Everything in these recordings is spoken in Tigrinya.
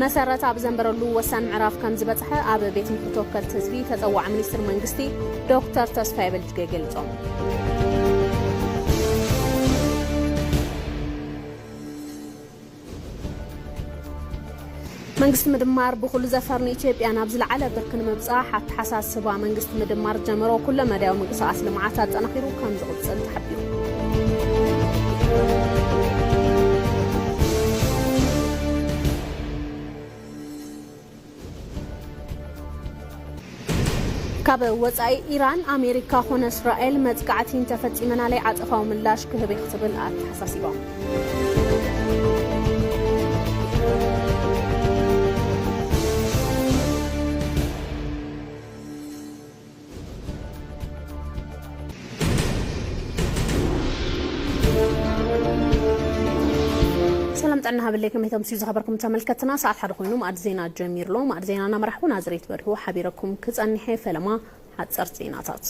መሰረት ኣብ ዘንበረሉ ወሳኒ ምዕራፍ ከም ዝበጽሐ ኣብ ቤት ምኽሪ ተወከልቲ ህዝቢ ተጸዋዒ ሚኒስትር መንግስቲ ዶክተር ተስፋዬ በልጅጌ ገሊጾም። መንግስቲ ምድማር ብኹሉ ዘፈር ንኢትዮጵያ ናብ ዝለዓለ ብርኪ ንምብጻሕ ኣተሓሳስባ መንግስቲ ምድማር ጀመሮ ኩለ መዳያዊ ምንቅስቃስ ልምዓት ኣጠናኺሩ ከም ዝቕጽል ተሓቢሩ። ካብ ወጻኢ፣ ኢራን ኣሜሪካ ኾነ እስራኤል መጥቃዕቲ እንተፈጺመናለይ ዓጸፋዊ ምላሽ ክህብ እየ ክትብል ኣተሓሳሲባ። ሰላም ጥዕና ሃበለይ፣ ከመይ ተምስዩ ዝኸበርኩም ተመልከትና? ሰዓት ሓደ ኮይኑ ማዕድ ዜና ጀሚርሎ። ማዕድ ዜና እናመራሕኩ ናዝሬት በሪሁ ሓቢረኩም ክጸንሐ ፈለማ ሓጸርቲ ዜናታት።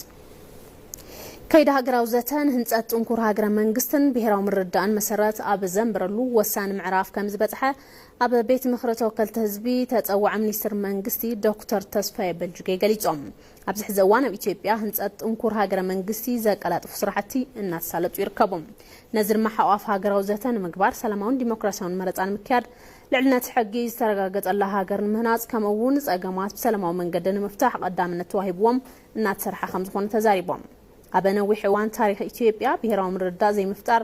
ከይዲ ሃገራዊ ዘተ ንህንጸት ጥንኩር ሃገረ መንግስትን ብሄራዊ ምርድዳእን መሰረት ኣብ ዘንበረሉ ወሳኒ ምዕራፍ ከም ዝበጽሐ ኣብ ቤት ምኽሪ ተወከልቲ ህዝቢ ተጸዋዒ ሚኒስትር መንግስቲ ዶክተር ተስፋዬ በልጅጌ ገሊጾም። ኣብዚ ሕዚ እዋን ኣብ ኢትዮጵያ ህንጸት ጥንኩር ሃገረ መንግስቲ ዘቀላጥፉ ስራሕቲ እናተሳለጡ ይርከቡ። ነዚ ድማ ሓቋፍ ሃገራዊ ዘተ ንምግባር ሰላማውን ዲሞክራሲያውን መረጻ ንምክያድ ልዕልነት ሕጊ ዝተረጋገጸላ ሃገር ንምህናጽ ከምኡ እውን ጸገማት ብሰላማዊ መንገዲ ንምፍታሕ ቀዳምነት ተዋሂብዎም እናተሰርሐ ከም ዝኾነ ተዛሪቦም። ኣብ ነዊሕ እዋን ታሪኽ ኢትዮጵያ ብሄራዊ ምርድዳእ ዘይምፍጣር፣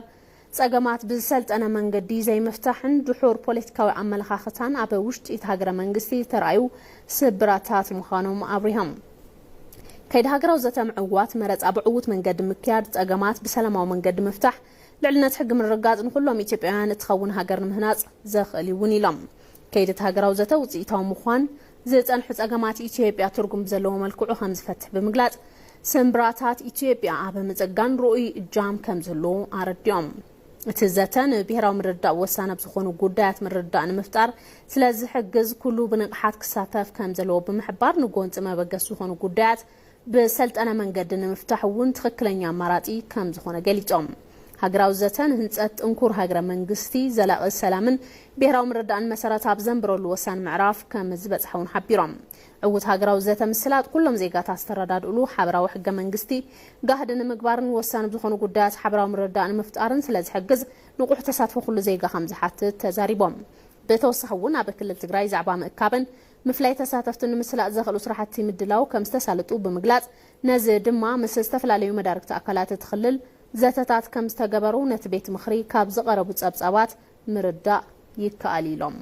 ጸገማት ብዝሰልጠነ መንገዲ ዘይምፍታሕን ድሑር ፖለቲካዊ ኣመለኻኽታን ኣብ ውሽጢ እቲ ሃገረ መንግስቲ ዝተራእዩ ስብራታት ምዃኖም ኣብሪሆም። ከይዲ ሃገራዊ ዘተ ምዕዋት መረጻ ብዕዉት መንገዲ ምክያድ፣ ጸገማት ብሰላማዊ መንገዲ ምፍታሕ፣ ልዕልነት ሕጊ ምርግጋጽ ንኹሎም ኢትዮጵያውያን እትኸውን ሃገር ንምህናጽ ዘኽእል እዩ እውን ኢሎም። ከይዲ እቲ ሃገራዊ ዘተ ውፅኢታዊ ምዃን ዝጸንሑ ጸገማት ኢትዮጵያ ትርጉም ብዘለዎ መልክዑ ከም ዝፈትሕ ብምግላጽ፣ ስምብራታት ኢትዮጵያ ኣብ ምጽጋን ርኡይ እጃም ከም ዝህልዎ ኣረዲኦም። እቲ ዘተ ንብሄራዊ ምርድዳእ ወሳኒ ኣብ ዝኾኑ ጉዳያት ምርድዳእ ንምፍጣር ስለ ዝሕግዝ፣ ኩሉ ብንቕሓት ክሳተፍ ከም ዘለዎ ብምሕባር፣ ንጎንፂ መበገሲ ዝኾኑ ጉዳያት ብሰልጠነ መንገዲ ንምፍታሕ እውን ትኽክለኛ ኣማራፂ ከም ዝኾነ ገሊፆም። ሃገራዊ ዘተ ንህንፀት ጥንኩር ሃገረ መንግስቲ፣ ዘላቒ ሰላምን ብሄራዊ ምርድዳእን መሰረት ኣብ ዘንብረሉ ወሳኒ ምዕራፍ ከም ዝበፅሐ እውን ሓቢሮም። ዕዉት ሃገራዊ ዘተ ምስላጥ ኩሎም ዜጋታት ዝተረዳድእሉ ሓበራዊ ሕገ መንግስቲ ጋህዲ ንምግባርን ወሳኒ ዝኾኑ ጉዳያት ሓበራዊ ምርድዳእ ንምፍጣርን ስለ ዝሕግዝ ንቑሕ ተሳትፎ ኩሉ ዜጋ ከም ዝሓትት ተዛሪቦም። ብተወሳኺ እውን ኣብ ክልል ትግራይ ዛዕባ ምእካብን ምፍላይ ተሳተፍትን ንምስላጥ ዘኽእሉ ስራሕቲ ምድላው ከም ዝተሳለጡ ብምግላጽ፣ ነዚ ድማ ምስ ዝተፈላለዩ መዳርግቲ ኣካላት እቲ ክልል ዘተታት ከም ዝተገበሩ ነቲ ቤት ምኽሪ ካብ ዝቐረቡ ጸብጻባት ምርዳእ ይከኣል ኢሎም።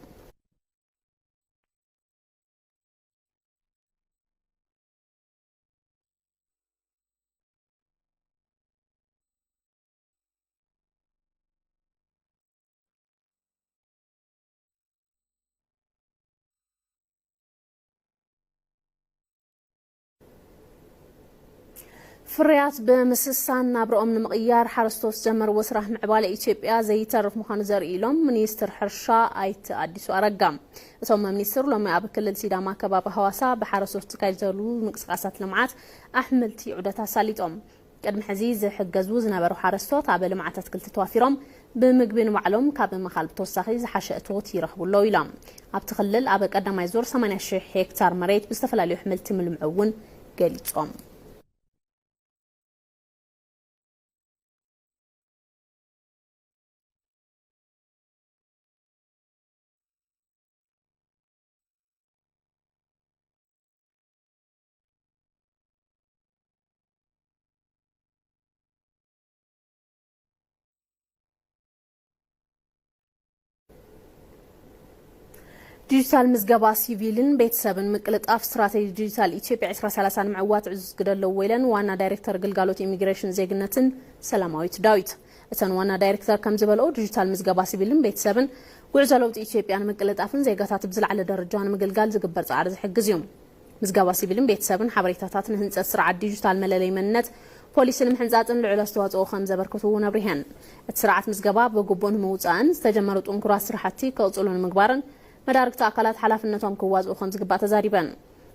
ፍርያት ብምስሳን ናብርኦም ንምቕያር ሓረስቶት ዝጀመርዎ ስራሕ ምዕባለ ኢትዮጵያ ዘይተርፍ ምዃኑ ዘርኢ ኢሎም ሚኒስትር ሕርሻ ኣይተ ኣዲሱ ኣረጋ። እቶም ሚኒስትር ሎሚ ኣብ ክልል ሲዳማ ከባቢ ሃዋሳ ብሓረስቶት ዝካየድ ዘሎ ምንቅስቃሳት ልምዓት ኣሕምልቲ ዑደት ኣሳሊጦም። ቅድሚ ሕዚ ዝሕገዙ ዝነበሩ ሓረስቶት ኣብ ልምዓት ኣትክልቲ ተዋፊሮም ብምግቢ ንባዕሎም ካብ ምኻል ብተወሳኺ ዝሓሸ እቶት ይረኽቡ ኣለዉ ኢሎም። ኣብቲ ክልል ኣብ ቀዳማይ ዙር ሰማንያ ሺሕ ሄክታር መሬት ብዝተፈላለዩ ኣሕምልቲ ምልምዑ እውን ገሊጾም። ዲጂታል ምዝገባ ሲቪልን ቤተሰብን ምቅልጣፍ ስትራቴጂ ዲጂታል ኢትዮጵያ ዕስራ ሰላሳ ንምዕዋት ዕዙዝ ግደ ኣለዎ ኢለን ዋና ዳይሬክተር ግልጋሎት ኢሚግሬሽን ዜግነትን ሰላማዊት ዳዊት። እተን ዋና ዳይሬክተር ከም ዝበልኦ፣ ዲጂታል ምዝገባ ሲቪልን ቤተሰብን ጉዕዞ ለውጢ ኢትዮጵያ ንምቅልጣፍን ዜጋታት ብዝለዓለ ደረጃ ንምግልጋል ዝግበር ጻዕሪ ዝሕግዝ እዩ። ምዝገባ ሲቪልን ቤተሰብን ሓበሬታታት ንህንጸት ስርዓት ዲጂታል መለለይ መንነት ፖሊሲ ንምሕንጻጽን ልዑል ኣስተዋጽኦ ከም ዘበርክቱ እውን ኣብሪሀን። እቲ ስርዓት ምዝገባ ብግቡእ ንምውጻእን ዝተጀመሩ ጥንኩራት ስራሕቲ ክቕጽሉ ንምግባርን መዳርግቲ ኣካላት ሓላፍነቶም ክዋጽኡ ከም ዝግባእ ተዛሪበን።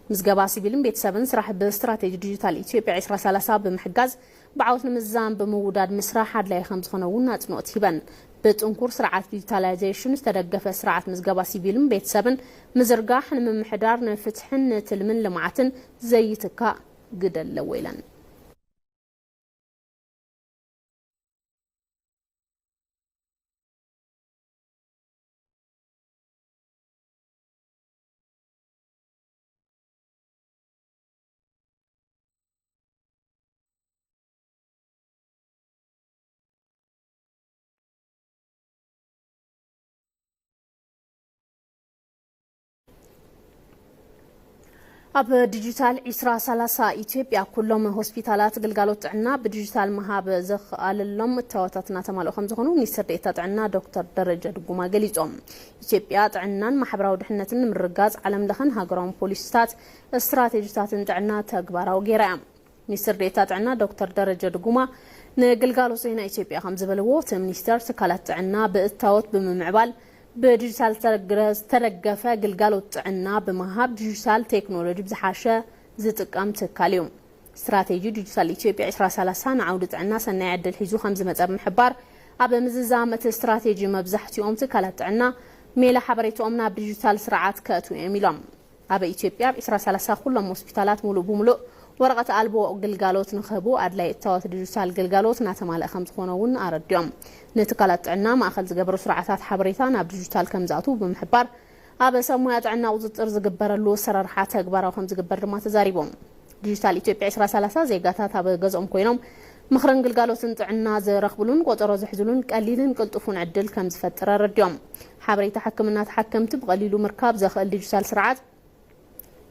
ምዝገባ ሲቪልን ቤተሰብን ስራሕ ብስትራቴጂ ዲጂታል ኢትዮጵያ ዕስራ ሰላሳ ብምሕጋዝ ብዓወት ንምዝዛም ብምውዳድ ምስራሕ ኣድላዪ ከም ዝኾነ እውን ኣጽንኦት ሂበን። ብጥንኩር ስርዓት ዲጂታላይዜሽን ዝተደገፈ ስርዓት ምዝገባ ሲቪልን ቤተሰብን ምዝርጋሕ ንምምሕዳር ንፍትሕን ንትልምን ልምዓትን ዘይትካእ ግደ ኣለዎ ኢለን። ኣብ ዲጂታል ዒስራ ሰላሳ ኢትዮጵያ ኩሎም ሆስፒታላት ግልጋሎት ጥዕና ብዲጂታል ምሃብ ዘኽኣለሎም እታወታት እናተማልኡ ከም ዝኾኑ ሚኒስትር ዴኤታ ጥዕና ዶክተር ደረጀ ድጉማ ገሊጾም። ኢትዮጵያ ጥዕናን ማሕበራዊ ድሕነትን ንምርግጋጽ ዓለም ለኸን ሃገራውን ፖሊሲታት ስትራቴጂታትን ጥዕና ተግባራዊ ገይራ እያ። ሚኒስትር ዴኤታ ጥዕና ዶክተር ደረጀ ድጉማ ንግልጋሎት ዜና ኢትዮጵያ ከም ዝበልዎ፣ እቲ ሚኒስቴር ትካላት ጥዕና ብእታወት ብምምዕባል ብዲጂታል ዝተደግረ-፣ ዝተደገፈ ግልጋሎት ጥዕና ብምሃብ ዲጂታል ቴክኖሎጂ ብዝሓሸ ዝጥቀም ትካል እዩ። ስትራቴጂ ዲጂታል ኢትዮጵያ ዒስራ ሰላሳ ንዓውዲ ጥዕና ሰናይ ዕድል ሒዙ ከም ዝመጸ ብምሕባር፣ ኣብ ምዝዛም እቲ ስትራቴጂ መብዛሕትኦም ትካላት ጥዕና ሜላ ሓበሬታኦም ናብ ዲጂታል ስርዓት ከእትዉ እዮም ኢሎም። ኣብ ኢትዮጵያ ኣብ ዒስራ ሰላሳ ኩሎም ሆስፒታላት ሙሉእ ብሙሉእ ወረቐት ኣልቦ ግልጋሎት ንክህቡ ኣድላይ እታወት ዲጂታል ግልጋሎት እናተማልአ ከም ዝኾነ እውን ኣረዲኦም። ንትካላት ጥዕና ማእኸል ዝገበሩ ስርዓታት ሓበሬታ ናብ ዲጂታል ከም ዝኣትዉ ብምሕባር፣ ኣብ ሰብ ሞያ ጥዕና ቁፅፅር ዝግበረሉ ኣሰራርሓ ተግባራዊ ከም ዝግበር ድማ ተዛሪቦም። ዲጂታል ኢትዮጵያ ዒስራ ሰላሳ ዜጋታት ኣብ ገዝኦም ኮይኖም ምኽርን ግልጋሎትን ጥዕና ዝረኽብሉን ቆፀሮ ዝሕዝሉን ቀሊልን ቅልጡፉን ዕድል ከም ዝፈጥር ኣረዲኦም። ሓበሬታ ሕክምና ተሓከምቲ ብቐሊሉ ምርካብ ዘኽእል ዲጂታል ስርዓት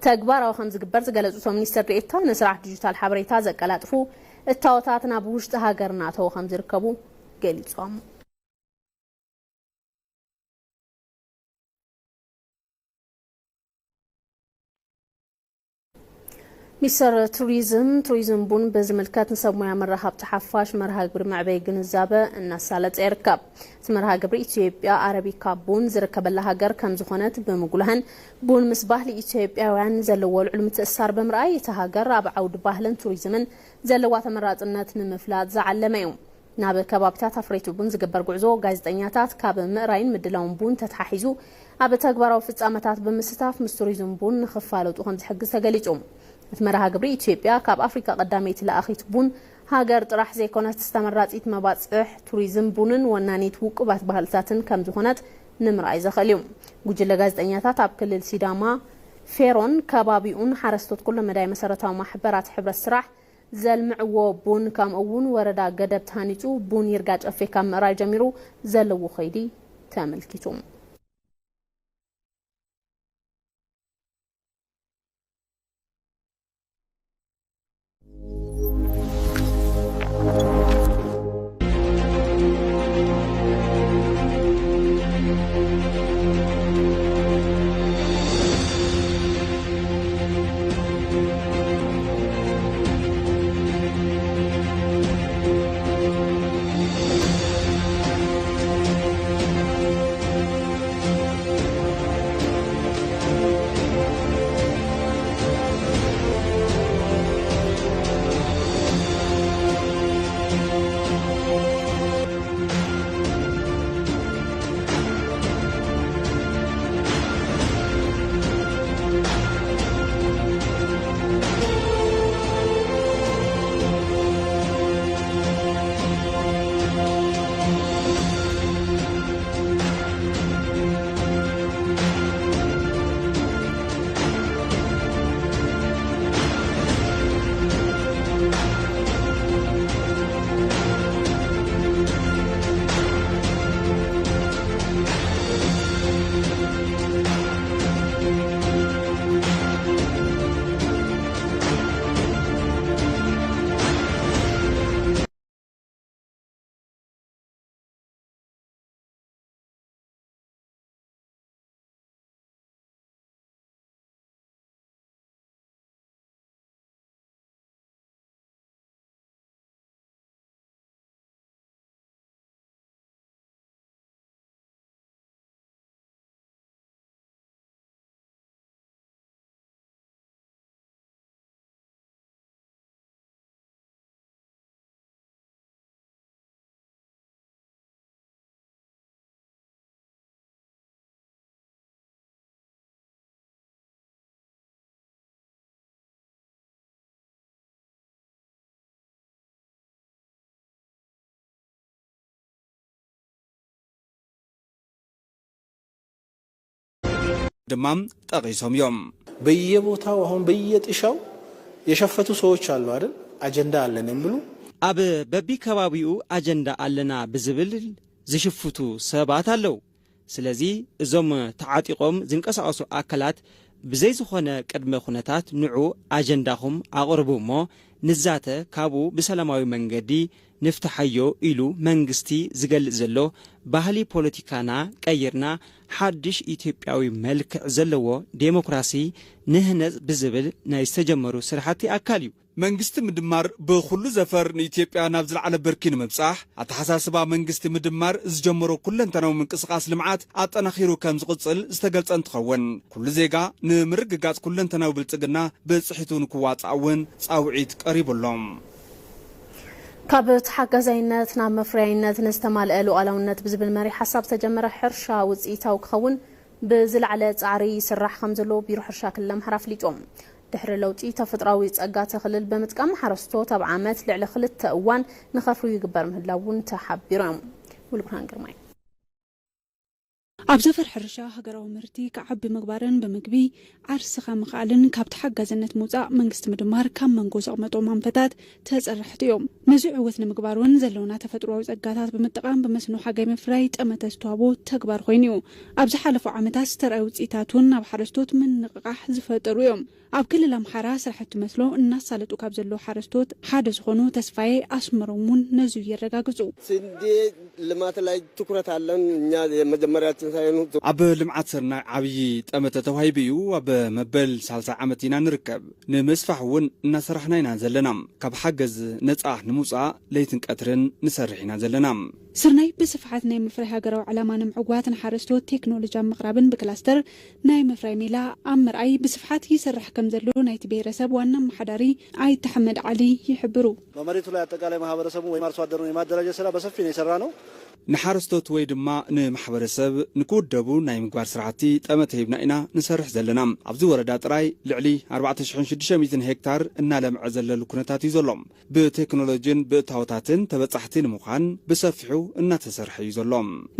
ተግባራዊ ከም ዝግበር ዝገለጹ እቶም ሚኒስትር ዴኤታ፣ ንስርዓት ዲጂታል ሓበሬታ ዘቀላጥፉ እታወታት ናብ ውሽጢ ሃገር እናኣተዉ ከም ዝርከቡ ገሊጾም። ሚኒስተር ቱሪዝም፣ ቱሪዝም ቡን ብዝምልከት ንሰብ ሞያ መራኸብቲ ሓፋሽ መርሃ ግብሪ መዕበይ ግንዛበ እናሳለጠ ይርከብ። እቲ መርሃ ግብሪ ኢትዮጵያ ኣረቢካ ቡን ዝርከበላ ሃገር ከም ዝኾነት ብምጉላህን ቡን ምስ ባህሊ ኢትዮጵያውያን ዘለዎ ልዑል ምትእስሳር ብምርኣይ፣ እታ ሃገር ኣብ ዓውዲ ባህልን ቱሪዝምን ዘለዋ ተመራጽነት ንምፍላጥ ዝዓለመ እዩ። ናብ ከባቢታት ኣፍረይቲ ቡን ዝግበር ጉዕዞ ጋዜጠኛታት ካብ ምእራይን ምድላውን ቡን ተተሓሒዙ ኣብ ተግባራዊ ፍጻመታት ብምስታፍ ምስ ቱሪዝም ቡን ንኽፋለጡ ከም ዝሕግዝ ተገሊጹ። እቲ መርሃ ግብሪ ኢትዮጵያ ካብ ኣፍሪካ ቀዳመይቲ ለኣኺት ቡን ሃገር ጥራሕ ዘይኮነትስ ተመራጺት መባጽሕ ቱሪዝም ቡንን ወናኒት ውቁባት ባህልታትን ከም ዝኾነት ንምርኣይ ዘኽእል እዩ። ጉጅለ ጋዜጠኛታት ኣብ ክልል ሲዳማ ፌሮን ከባቢኡን ሓረስቶት ኩለ መዳይ መሰረታዊ ማሕበራት ሕብረት ስራሕ ዘልምዕዎ ቡን ከምኡ እውን ወረዳ ገደብ ተሃኒፁ ቡን ይርጋ ጨፌ ካብ ምእራይ ጀሚሩ ዘለዎ ከይዲ ተመልኪቱ። ድማ ጠቒሶም እዮም። በየቦታው አሁን በየጥሻው የሸፈቱ ሰዎች አሉ አይደል? አጀንዳ አለን የሚሉ ኣብ በቢከባቢኡ ኣጀንዳ ኣለና ብዝብል ዝሽፍቱ ሰባት ኣለዉ። ስለዚ እዞም ተዓጢቖም ዝንቀሳቐሱ ኣካላት ብዘይ ዝኾነ ቅድመ ኩነታት ንዑ ኣጀንዳኹም ኣቕርቡ እሞ ንዛተ፣ ካብኡ ብሰላማዊ መንገዲ ንፍትሓዮ ኢሉ መንግስቲ ዝገልጽ ዘሎ ባህሊ ፖለቲካና ቀይርና ሓድሽ ኢትዮጵያዊ መልክዕ ዘለዎ ዴሞክራሲ ንህነጽ ብዝብል ናይ ዝተጀመሩ ስራሕቲ ኣካል እዩ። መንግስቲ ምድማር ብኹሉ ዘፈር ንኢትዮጵያ ናብ ዝለዓለ ብርኪ ንምብጻሕ ኣተሓሳስባ መንግስቲ ምድማር ዝጀመሮ ኩለንተናዊ ምንቅስቓስ ልምዓት ኣጠናኺሩ ከም ዝቕጽል ዝተገልጸ እንትኸውን፣ ኩሉ ዜጋ ንምርግጋጽ ኩለንተናዊ ብልጽግና ብጽሒቱ ንክዋጻእ እውን ጻውዒት ቀሪቡ ኣሎ። ካብ ተሓጋዛይነት ናብ መፍረያይነት ንዝተማልአ ሉዓላውነት ብዝብል መሪ ሓሳብ ዝተጀመረ ሕርሻ ውፅኢታዊ ክኸውን ብዝለዓለ ፃዕሪ ይስራሕ ከም ዘሎ ቢሮ ሕርሻ ክልል ኣምሓራ ኣፍሊጡ። ድሕሪ ለውጢ ተፈጥሯዊ ፀጋተ ክልል ብምጥቃም ሓረስቶት ኣብ ዓመት ልዕሊ ክልተ እዋን ንኸፍርዩ ይግበር ምህላው እውን ተሓቢሩ። ሙሉብርሃን ግርማይ። ኣብ ዘፈር ሕርሻ ሃገራዊ ምህርቲ ክዓቢ ምግባርን ብምግቢ ዓርስኻ ምኽኣልን ካብ ተሓጋዝነት ምውፃእ መንግስቲ ምድማር ካብ መንጎ ዘቕመጦም ኣንፈታት ተፀረሕቲ እዮም። ነዚ ዕወት ንምግባር እውን ዘለውና ተፈጥሮዊ ፀጋታት ብምጥቓም ብመስኖ ሓጋይ ምፍራይ ጠመተ ዝተዋህቦ ተግባር ኮይኑ እዩ። ኣብ ዝሓለፉ ዓመታት ዝተረኣዩ ውፅኢታት እውን ናብ ሓረስቶት ምንቕቓሕ ዝፈጠሩ እዮም። ኣብ ክልል ኣምሓራ ስራሕቲ መስኖ እናሳለጡ ካብ ዘለዉ ሓረስቶት ሓደ ዝኾኑ ተስፋዬ ኣስመሮም እውን ነዚ የረጋግፁ። ስንዴ ልማት ላይ ትኩረት አለን። እኛ የመጀመሪያችን ሳይሆኑ ኣብ ልምዓት ስርናይ ዓብዪ ጠመተ ተዋሂቡ እዩ። ኣብ መበል ሳልሳይ ዓመት ኢና ንርከብ። ንምስፋሕ እውን እናሰራሕና ኢና ዘለና። ካብ ሓገዝ ነፃ ንምውፃእ ለይትን ቀትርን ንሰርሕ ኢና ዘለና። ስርናይ ብስፍሓት ናይ ምፍራይ ሃገራዊ ዕላማ ንምዕዋት ንሓረስቶት ቴክኖሎጂ ኣብ ምቕራብን ብክላስተር ናይ ምፍራይ ሜላ ኣብ ምርኣይ ብስፍሓት ይስራሕ ከም ዘሎ ናይቲ ብሄረሰብ ዋና ኣመሓዳሪ ኣይተ ኣሕመድ ዓሊ ይሕብሩ። በመሬቱ ላይ አጠቃላይ ማህበረሰቡ ወይም አርሶ አደሩን የማደራጀት ስራ በሰፊ ነው የሰራ ነው። ንሓረስቶት ወይ ድማ ንማሕበረሰብ ንክውደቡ ናይ ምግባር ስራሕቲ ጠመተ ሂብና ኢና ንሰርሕ ዘለና። ኣብዚ ወረዳ ጥራይ ልዕሊ ኣርባዕተ ሽሕን ሽዱሽተ ሚእትን ሄክታር እናለምዐ ዘለሉ ኩነታት እዩ ዘሎ። ብቴክኖሎጂን ብእታወታትን ተበፃሕቲ ንምዃን ብሰፊሑ እናተሰርሐ እዩ ዘሎ።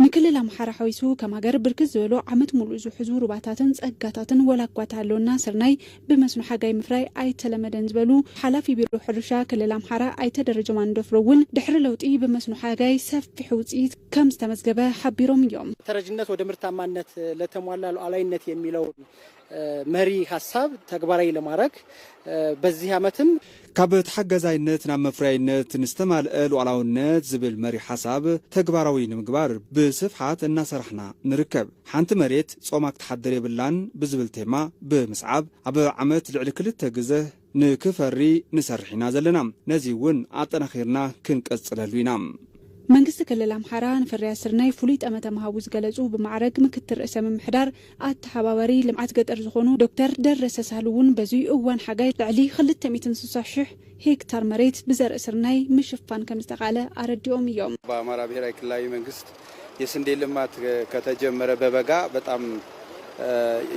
ንክልል ኣምሓራ ሓዊሱ ከም ሃገር ብርክት ዝበሉ ዓመት ሙሉእ ዝሕዙ ሩባታትን ፀጋታትን ዋላ እኳ ተሃለወና ስርናይ ብመስኖ ሓጋይ ምፍራይ ኣይተለመደን ዝበሉ ሓላፊ ቢሮ ሕርሻ ክልል ኣምሓራ ኣይተ ደረጀ ማንደፍሮ እውን ድሕሪ ለውጢ ብመስኖ ሓጋይ ሰፊሕ ውፅኢት ከም ዝተመዝገበ ሓቢሮም እዮም። ተረጅነት ወደ ምርታማነት ለተሟላ ሉዓላዊነት የሚለውን መሪ ሀሳብ ተግባራዊ ለማድረግ በዚህ ዓመትም ካብ ተሓጋዛይነት ናብ መፍረያይነት ንዝተማልአ ሉዓላውነት ዝብል መሪ ሓሳብ ተግባራዊ ንምግባር ብስፍሓት እናሰራሕና ንርከብ። ሓንቲ መሬት ጾማ ክትሓድር የብላን ብዝብል ቴማ ብምስዓብ ኣብ ዓመት ልዕሊ ክልተ ግዘ ንክፈሪ ንሰርሕ ኢና ዘለና። ነዚ እውን ኣጠናኺርና ክንቀፅለሉ ኢና። መንግስቲ ክልል ኣምሓራ ንፍርያት ስርናይ ፍሉይ ጠመተ ምሃቡ ዝገለፁ ብማዕረግ ምክትል ርእሰ ምምሕዳር ኣተሓባባሪ ልምዓት ገጠር ዝኾኑ ዶክተር ደረሰ ሳህሉ እውን በዚ እዋን ሓጋይ ልዕሊ ክልተ ሚእትን ስሳ ሽሕ ሄክታር መሬት ብዘርኢ ስርናይ ምሽፋን ከም ዝተኻእለ ኣረዲኦም እዮም። በአማራ ብሔራዊ ክልላዊ መንግስት የስንዴ ልማት ከተጀመረ በበጋ በጣም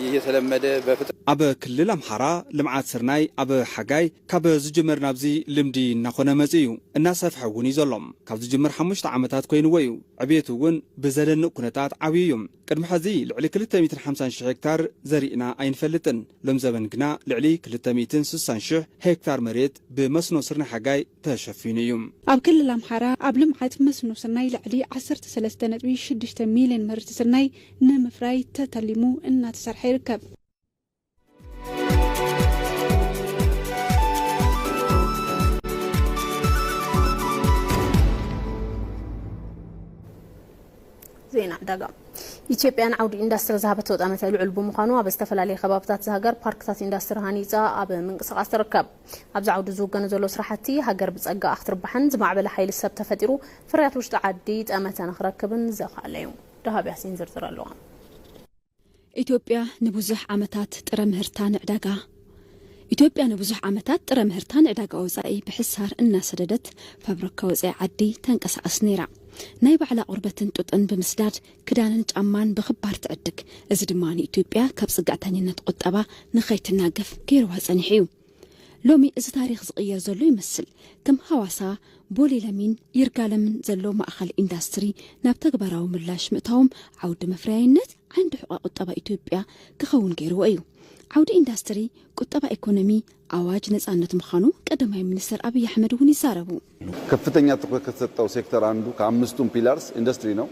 እየተለመደ በፍጥነት ኣብ ክልል ኣምሓራ ልምዓት ስርናይ ኣብ ሓጋይ ካብ ዝጅመር ናብዚ ልምዲ እናኾነ መፂኡ እዩ። እናሰፍሐ እውን እዩ ዘሎ። ካብ ዝጅመር ሓሙሽተ ዓመታት ኮይንዎ እዩ። ዕብየቱ እውን ብዘደንቕ ኩነታት ዓብዩ እዩ። ቅድሚ ሕዚ ልዕሊ ክልተ ሚእትን ሓምሳን ሽሕ ሄክታር ዘሪእና ኣይንፈልጥን። ሎም ዘበን ግና ልዕሊ ክልተ ሚእትን ስሳን ሽሕ ሄክታር መሬት ብመስኖ ስርናይ ሓጋይ ተሸፊኑ እዩ። ኣብ ክልል ኣምሓራ ኣብ ልምዓት መስኖ ስርናይ ልዕሊ ዓሰርተ ሰለስተ ነጥቢ ሽዱሽተ ሚልዮን ምህርቲ ስርናይ ንምፍራይ ተተሊሙ እናተሰርሐ ይርከብ። ዜና ዕዳጋ። ኢትዮጵያ ንዓውዲ ኢንዳስትሪ ዝሃበቶ ጠመተ ልዑል ብምዃኑ ኣብ ዝተፈላለየ ከባብታት እዛ ሃገር ፓርክታት ኢንዳስትሪ ሃኒፃ ኣብ ምንቅስቓስ ትርከብ። ኣብዚ ዓውዲ ዝውገኑ ዘለዉ ስራሕቲ ሃገር ብፀጋኣ ክትርባሕን ዝማዕበለ ሓይሊ ሰብ ተፈጢሩ ፍርያት ውሽጢ ዓዲ ጠመተ ንክረክብን ዘኽኣለ እዩ። ደሃብ ያሲን ዝርዝር ኣለዋ። ኢትዮጵያ ንብዙሕ ዓመታት ጥረ ምህርታ ንዕዳጋ ኢትዮጵያ ንብዙሕ ዓመታት ጥረ ምህርታ ንዕዳጋ ወጻኢ ብሕሳር እናሰደደት ፋብሪካ ወጻኢ ዓዲ ተንቀሳቐስ ነይራ። ናይ ባዕላ ቁርበትን ጡጥን ብምስዳድ ክዳንን ጫማን ብኽባር ትዕድግ። እዚ ድማ ንኢትዮጵያ ካብ ጽግዕተኝነት ቁጠባ ንኸይትናገፍ ገይርዋ ጸኒሑ እዩ። ሎሚ እዚ ታሪኽ ዝቕየር ዘሎ ይመስል። ከም ሃዋሳ፣ ቦሌ ለሚን፣ ይርጋለምን ዘሎ ማእኸል ኢንዳስትሪ ናብ ተግባራዊ ምላሽ ምእታዎም ዓውዲ መፍረያይነት ዓንዲ ሕቖ ቁጠባ ኢትዮጵያ ክኸውን ገይርዎ እዩ። ዓውዲ ኢንዳስትሪ፣ ቁጠባ፣ ኢኮኖሚ ኣዋጅ ነጻነት ምዃኑ ቀዳማይ ሚኒስትር ኣብይ ኣሕመድ እውን ይዛረቡ። ከፍተኛ ትኩረት ከተሰጠው ሴክተር አንዱ ከአምስቱም ፒላርስ ኢንዱስትሪ ነው።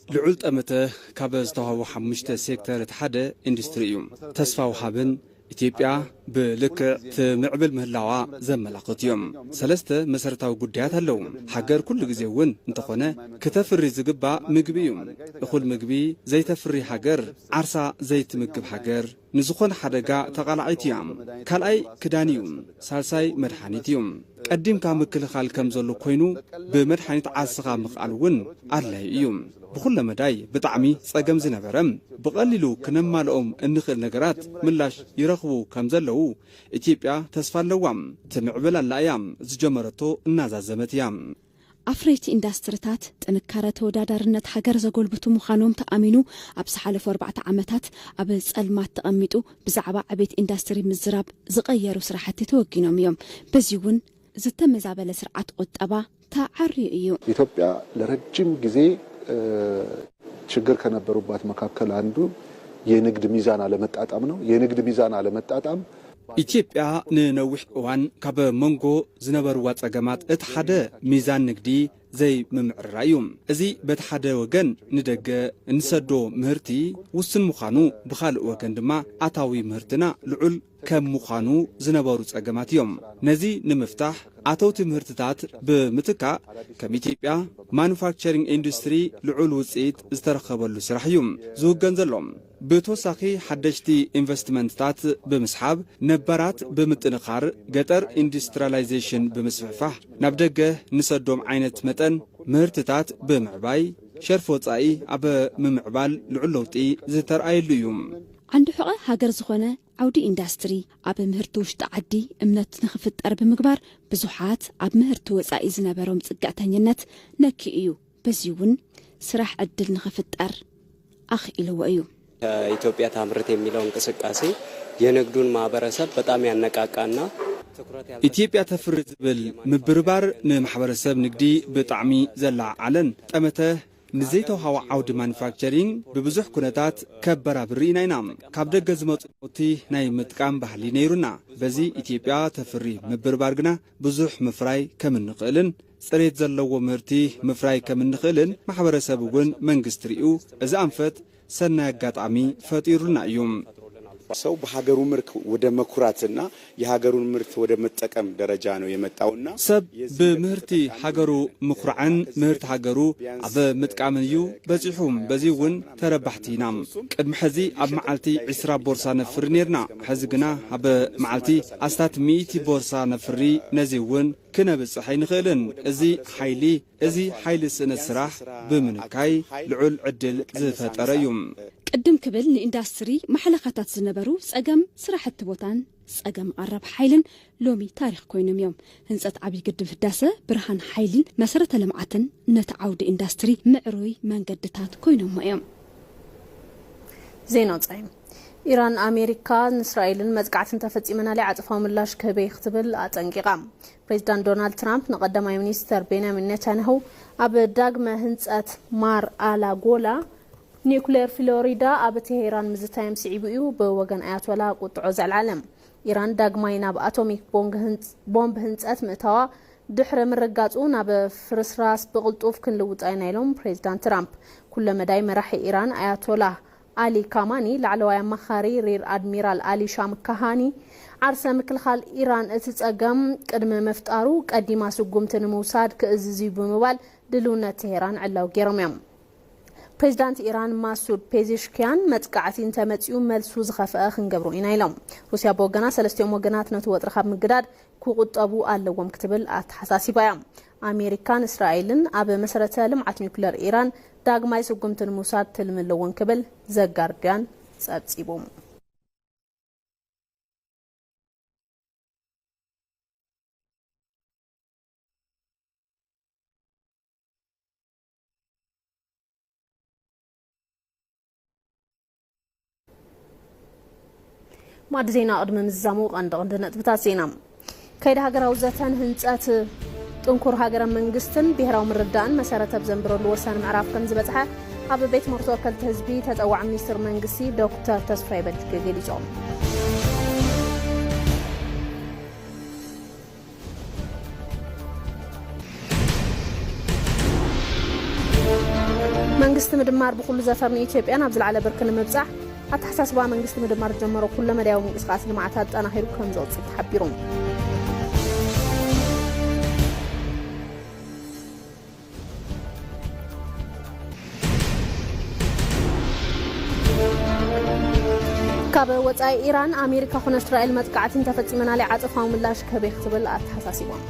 ልዑል ጠመተ ካብ ዝተዋህቡ ሓሙሽተ ሴክተር እቲ ሓደ ኢንዱስትሪ እዩ። ተስፋ ወሃብን ኢትዮጵያ ብልክዕ ትምዕብል ምህላዋ ዘመላኽት እዮም። ሰለስተ መሰረታዊ ጉዳያት ኣለዉ። ሃገር ኩሉ ግዜ እውን እንተኾነ ክተፍሪ ዝግባእ ምግቢ እዩ። እኹል ምግቢ ዘይተፍሪ ሃገር ዓርሳ ዘይትምግብ ሃገር ንዝኾነ ሓደጋ ተቓላዒት እያ። ካልኣይ ክዳን እዩ። ሳልሳይ መድሓኒት እዩ። ቀዲምካ ምክልኻል ከም ዘሎ ኮይኑ ብመድሓኒት ዓርስኻ ምኽኣል እውን ኣድላዪ እዩ። ብኹለ መዳይ ብጣዕሚ ጸገም ዝነበረ ብቐሊሉ ክነማልኦም እንኽእል ነገራት ምላሽ ይረኽቡ ከም ዘለዉ ኢትዮጵያ ተስፋ ኣለዋ። ትምዕብል ኣላ እያ። ዝጀመረቶ እናዛዘመት እያ። ኣፍረይቲ ኢንዳስትሪታት ጥንካረ ተወዳዳርነት ሃገር ዘጎልብቱ ምዃኖም ተኣሚኑ ኣብ ዝሓለፉ ኣርባዕተ ዓመታት ኣብ ጸልማት ተቐሚጡ ብዛዕባ ዕቤት ኢንዳስትሪ ምዝራብ ዝቐየሩ ስራሕቲ ተወጊኖም እዮም። በዚ እውን ዝተመዛበለ ስርዓት ቁጠባ ተዓርዩ እዩ። ኢትዮጵያ ለረጅም ጊዜ ችግር ከነበሩባት መካከል አንዱ የንግድ ሚዛን አለመጣጣም ነው። የንግድ ሚዛን አለመጣጣም ኢትዮጵያ ንነዊሕ እዋን ካብ መንጎ ዝነበርዋ ጸገማት እቲ ሓደ ሚዛን ንግዲ ዘይምምዕርራይ እዩ። እዚ በቲ ሓደ ወገን ንደገ እንሰዶ ምህርቲ ውስን ምዃኑ፣ ብኻልእ ወገን ድማ ኣታዊ ምህርትና ልዑል ከም ምዃኑ ዝነበሩ ጸገማት እዮም። ነዚ ንምፍታሕ ኣተውቲ ምህርትታት ብምትካእ ከም ኢትዮጵያ ማኑፋክቸሪንግ ኢንዱስትሪ ልዑል ውጽኢት ዝተረኸበሉ ስራሕ እዩ ዝውገን ዘሎ። ብተወሳኺ ሓደሽቲ ኢንቨስትመንትታት ብምስሓብ ነባራት ብምጥንኻር ገጠር ኢንዱስትሪያላይዜሽን ብምስፍሕፋሕ ናብ ደገ ንሰዶም ዓይነት መጠን ምህርትታት ብምዕባይ ሸርፊ ወጻኢ ኣብ ምምዕባል ልዑል ለውጢ ዝተርኣየሉ እዩ። ዓንዲ ሕቐ ሃገር ዝኾነ ዓውዲ ኢንዳስትሪ ኣብ ምህርቲ ውሽጢ ዓዲ እምነት ንኽፍጠር ብምግባር ብዙሓት ኣብ ምህርቲ ወጻኢ ዝነበሮም ጽግዕተኝነት ነኪኡ እዩ። በዚ እውን ስራሕ ዕድል ንኽፍጠር ኣኽኢልዎ እዩ። ኢትዮጵያ ታምርት የሚለው እንቅስቃሴ የንግዱን ማህበረሰብ በጣም ያነቃቃና ትኩረት ያልተ- ኢትዮጵያ ተፍሪ ዝብል ምብርባር ንማሕበረሰብ ንግዲ ብጣዕሚ ዘለዓዓለን ጠመተ ንዘይተውሃቦ ዓውዲ ማኑፋክቸሪንግ ብብዙሕ ኩነታት ከበራብር ኢና ኢና። ካብ ደገ ዝመፁ ናውቲ ናይ ምጥቃም ባህሊ ነይሩና። በዚ ኢትዮጵያ ተፍሪ ምብርባር ግና ብዙሕ ምፍራይ ከም እንኽእልን ፅሬት ዘለዎ ምህርቲ ምፍራይ ከም እንኽእልን ማሕበረሰብ እውን መንግስቲ ሪኡ እዚ ኣንፈት ሰናይ ኣጋጣሚ ፈጢሩልና እዩ። ሰው በሀገሩ ምርት ወደ መኩራትና የሀገሩን ምርት ወደ መጠቀም ደረጃ ነው የመጣውና ሰብ ብምህርቲ ሃገሩ ምኩራዕን ምህርቲ ሃገሩ ኣብ ምጥቃምን እዩ በፂሑ። በዚ እውን ተረባሕቲ ኢና። ቅድሚ ሕዚ ኣብ መዓልቲ ዒስራ ቦርሳ ነፍሪ ነይርና። ሕዚ ግና ኣብ መዓልቲ ኣስታት ሚእቲ ቦርሳ ነፍሪ። ነዚ እውን ክነብፅሕ ኣይንኽእልን። እዚ ሓይሊ እዚ ሓይሊ ስእነት ስራሕ ብምንካይ ልዑል ዕድል ዝፈጠረ እዩ። ቅድም ክብል ንኢንዳስትሪ ማሕለኻታት ዝነበሩ ጸገም ስራሕቲ ቦታን ጸገም ቀረብ ሓይልን ሎሚ ታሪኽ ኮይኖም እዮም። ህንጸት ዓብዪ ግድብ ህዳሰ ብርሃን ሓይልን መሰረተ ልምዓትን ነቲ ዓውዲ ኢንዳስትሪ ምዕሩይ መንገድታት ኮይኖሞ እዮም። ዜና ወጻኢ። ኢራን ኣሜሪካ ንእስራኤልን መጥቃዕቲ እንተፈጺመናለይ ዓጸፋዊ ምላሽ ክህበይ ክትብል ኣጠንቂቓ። ፕሬዚዳንት ዶናልድ ትራምፕ ንቀዳማይ ሚኒስተር ቤንያሚን ኔታንያሁ ኣብ ዳግመ ህንጸት ማር ኣላጎላ ኒኩሌር ፍሎሪዳ ኣብ ቴሄራን ምዝታዮም ስዒቡ እዩ ብወገን ኣያቶላ ቁጥዖ ዘልዓለ። ኢራን ዳግማይ ናብ ኣቶሚክ ቦንግ ህንጽ- ቦምብ ህንጸት ምእታዋ ድሕሪ ምርጋጹ ናብ ፍርስራስ ብቕልጡፍ ክንልውጣ ኢና ኢሎም ፕሬዚዳንት ትራምፕ። ኩለመዳይ መራሒ ኢራን ኣያቶላ ኣሊ ካማኒ፣ ላዕለዋይ ኣማኻሪ ሪር ኣድሚራል ኣሊ ሻምካሃኒ፣ ዓርሰ ምክልኻል ኢራን እቲ ጸገም ቅድሚ ምፍጣሩ ቀዲማ ስጉምቲ ንምውሳድ ክእዝዝ እዩ ብምባል ድልውነት ቴሄራን ዕላዊ ገይሮም እዮም። ፕሬዚዳንት ኢራን ማሱድ ፔዚሽኪያን መጥቃዕቲ እንተመጺኡ መልሱ ዝኸፍአ ክንገብሮ ኢና ኢሎም። ሩስያ ብወገና ሰለስቲኦም ወገናት ነቲ ወጥሪ ካብ ምግዳድ ክቑጠቡ ኣለዎም ክትብል ኣተሓሳሲባ እያ። ኣሜሪካን እስራኤልን ኣብ መሰረተ ልምዓት ኒኩለር ኢራን ዳግማይ ስጉምቲ ንምውሳድ ትልሚ ኣለወን ክብል ዘጋርዲያን ጸብጺቡ። ማዕዲ ዜና ቅድሚ ምዝዛሙ ቀንዲ ቀንዲ ነጥብታት ዜና። ከይዲ ሃገራዊ ዘተን ህንፀት ጥንኩር ሃገረ መንግስትን ብሄራዊ ምርዳእን መሰረት ኣብ ዘንብረሉ ወሳኒ ምዕራፍ ከም ዝበፅሐ ኣብ ቤት ምኽሪ ተወከልቲ ህዝቢ ተጸዋዒ ሚኒስትር መንግስቲ ዶክተር ተስፋዬ በልጅጌ ገሊጾም። መንግስቲ ምድማር ብኹሉ ዘፈር ንኢትዮጵያ ናብ ዝለዓለ ብርኪ ንምብጻሕ ኣተሓሳስባ መንግስቲ ምድማር ዝጀመሮ ኩለመዳያዊ ምንቅስቃስ ልምዓት ኣጠናኺሩ ከም ዘውፅእ ተሓቢሩ። ካብ ወጻኢ ኢራን፣ ኣሜሪካ ኮነ እስራኤል መጥቃዕቲ እንተፈጺመናለይ ዓጸፋዊ ምላሽ ክህብ እየ ክትብል ኣተሓሳሲቦም።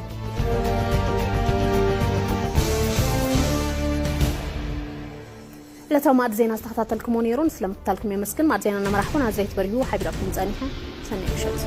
ዕለታዊ ማዕድ ዜና ዝተኸታተልኩሞ ነይሩ። ስለምክታልኩም የመስግን። ማዕድ ዜና እናመራሕኩ ናዝሬት በሪሁ ሓቢራኩም ጸኒሐ። ሰናይ ምሸት።